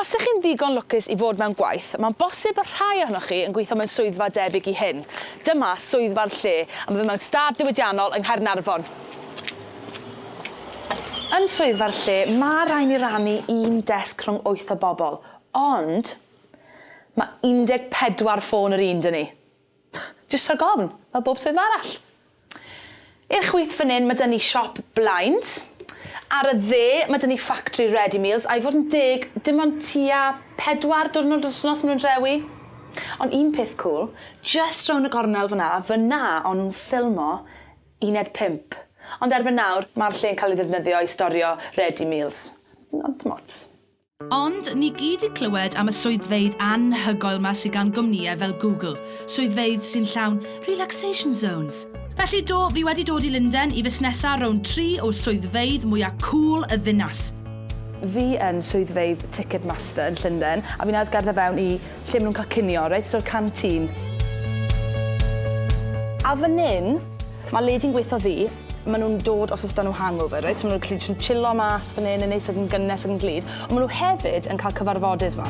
Os ych chi'n ddigon lwcus i fod mewn gwaith, mae'n bosib bod rhai ohonoch chi yn gweithio mewn swyddfa debyg i hyn. Dyma swyddfa'r lle, a mae fe mewn stad ddiwydiannol yng Nghaernarfon. Yn swyddfa'r lle, mae rhaid ni rannu un desg rhwng wyth o bobl, ond mae 14 ffôn yr un 'da ni. Jyst rhag ofn, fel bob swyddfa arall. I'r chwith fan hyn, mae 'da ni siop blinds. Ar y dde, mae 'da ni factory ready meals, a i fod yn deg, dim ond tua pedwar diwrnod yr wythnos maen nhw'n rhewi. Ond un peth cŵl, jyst rownd y gornel fan'na, fan'na o'n nhw'n ffilmo uned pump. Ond erbyn nawr, mae'r lle'n cael ei ddefnyddio i storio ready meals. Ond dim ots. Ond, ni gyd 'di clywed am y swyddfeydd anhygoel 'ma sy gan gwmnïau fel Google, swyddfeydd sy'n llawn relaxation zones. Felly do, fi wedi dod i Lunden i fusnesa rownd tri o swyddfeydd mwya cŵl y ddinas. Fi yn swyddfeydd Ticketmaster yn Llundain, a fi newydd gerdded fewn i lle maen nhw'n cael cinio, reit, so'r canteen. A fan hyn, mae le di'n gweithio fi, maen nhw'n dod os oes 'da nhw hangover, reit, so maen nhw'n gallu jyst yn chillo mas fan hyn yn neis ac yn gynnes ac yn glyd, ond maen nhw hefyd yn cael cyfarfodydd 'ma.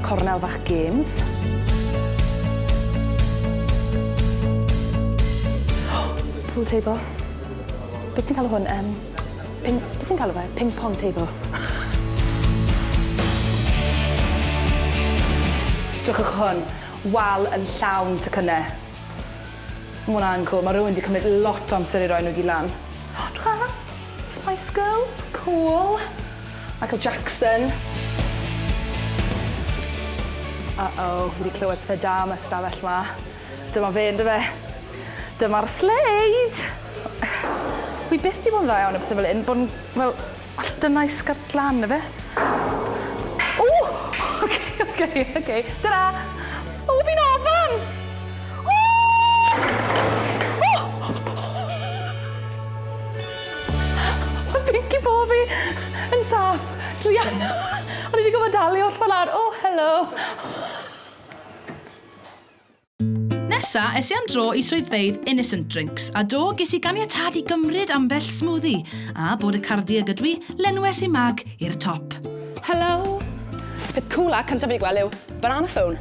Cornel fach games. Pool table. Beth ti'n galw hwn? Yym ping... Beth ti'n galw fe? Ping pong table. Drychwch hwn. Wal yn llawn tocynnau. Ma' wnna yn cŵl. Ma' rywun 'di cymryd lot o amser i roi nhw gyd lan. O drych ar! Spice Girls, cŵl. Michael Jackson. Uh-oh, fi 'di clywed pethe da am y stafell 'ma. Dyma fe yndyfe? Dyma'r sleid! Wi byth 'di bod yn dda iawn am pethe fel 'yn, bod yn fel all dyna i sgert lan yfe? O! Oce oce oce. Tara! O fi'n ofan! O! O! Ma' pinky bo fi yn saff. Druan. O'n i 'di gorfod dal i oll fel lawr. O helo. Nesa, es i am dro i swyddfeydd Innocent Drinks, a do, ges i ganiatâd i gymryd ambell smoothie, a bod y cardi ag ydw i, lenwes i mag i'r top. Helo! Peth cwla cyntaf fi 'di gweld yw banana phone.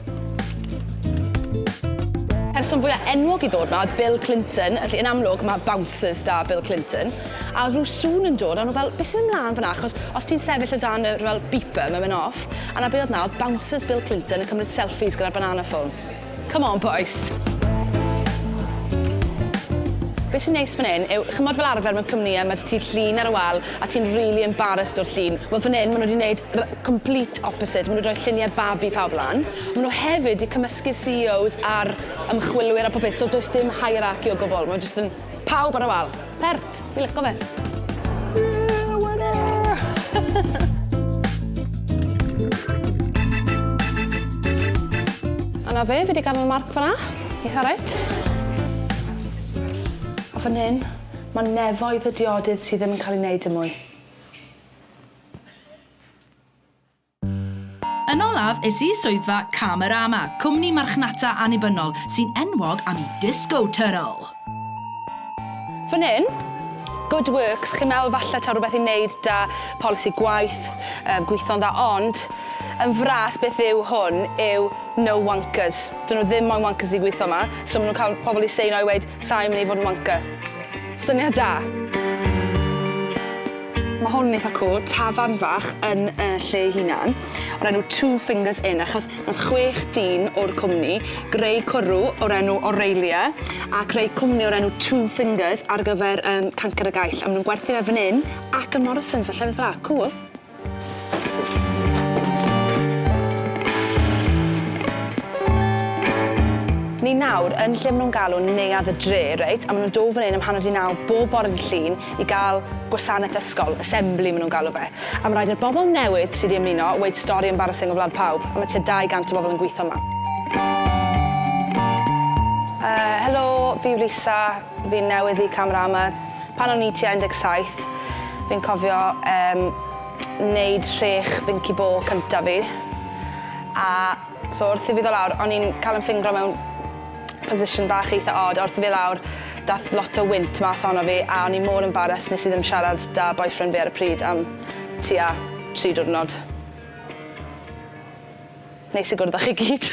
Person fwya enwog i ddod 'ma oedd Bill Clinton, felly yn amlwg ma' bouncers 'da Bill Clinton, a o'dd rhyw sŵn yn dod a o'n nhw fel, be' sy'n mynd mlan fan 'na, achos os ti'n sefyll o dan y fel beeper ma'n mynd off, a 'na be' o'dd 'na, o'dd bouncers Bill Clinton yn cymryd selfies gyda'r banana phone. Come on bois! Be sy'n neis fan hyn yw, ch'mod fel arfer mewn cwmnïe ma' 'da ti llun ar y wal a ti'n rili embarrassed o'r llun. Wel fan hyn ma' nhw 'di neud r- complete opposite, ma' nhw 'di rhoi llunie babi pawb lan. Ma' nhw hefyd 'di cymysgu'r CEOs a'r ymchwilwyr a popeth so does dim hierarchy o gwbwl, ma' jyst yn pawb ar y wal. Pert! Fi lico fe. Yeah, winner! A 'na fe, fi 'di gadel marc fan 'na. Eitha reit. A fan hyn, ma' nefoedd y diodydd sy ddim yn cael eu neud dim mwy. Yn olaf, es i swyddfa Karmarama, cwmni marchnata annibynnol sy'n enwog am ei disco tunnel. Fan hyn, good works, chi'n meddwl falle taw rhywbeth i wneud 'da polisi gwaith, yym gwitho'n dda, ond yn fras beth yw hwn yw no wankers. 'Dyn nhw ddim moyn wankers i gwitho 'ma, so ma' nhw'n cael pobl i seino i weud sai mynd i fod yn wanker. Syniad da. Mae hwn yn eitha cŵl, tafarn fach yn y lle ei hunan, o'r enw Two Fingers Inn, achos nath chwech dyn o'r cwmni greu cwrw o'r enw Aurelia a creu cwmni o'r enw Two Fingers ar gyfer yym cancr y gaill, a ma' nw'n gwerthu fe fan 'yn ac yn Morrisons a llefydd fel 'a, cŵl. Ni nawr yn lle ma' nw'n galw Neuadd y Dre reit a ma' nw'n do' fan 'yn am hanner 'di naw bob bore dy' Llun i ga'l gwasaneth ysgol, assembly ma' nw'n galw fe. A ma' raid i'r bobol newydd sy 'di ymuno weud stori embarrassing o flan pawb a ma' tua 200 o bobol yn gwitho 'ma. Yy helo, fi yw Lisa, fi'n newydd i Camerama. Pan o'n i tua 17 fi'n cofio yym neud rhech Binky Bo cynta fi a so wrth i fi ddo' lawr o'n i'n ca'l 'yn ffingro mewn position bach eitha od a wrth i fi lawr dath lot o wynt mas ohono fi a o'n i mor embarrassed nes i ddim siarad 'da boyfriend fi ar y pryd am tua 3 diwrnod. Neis i gwrdd â chi gyd.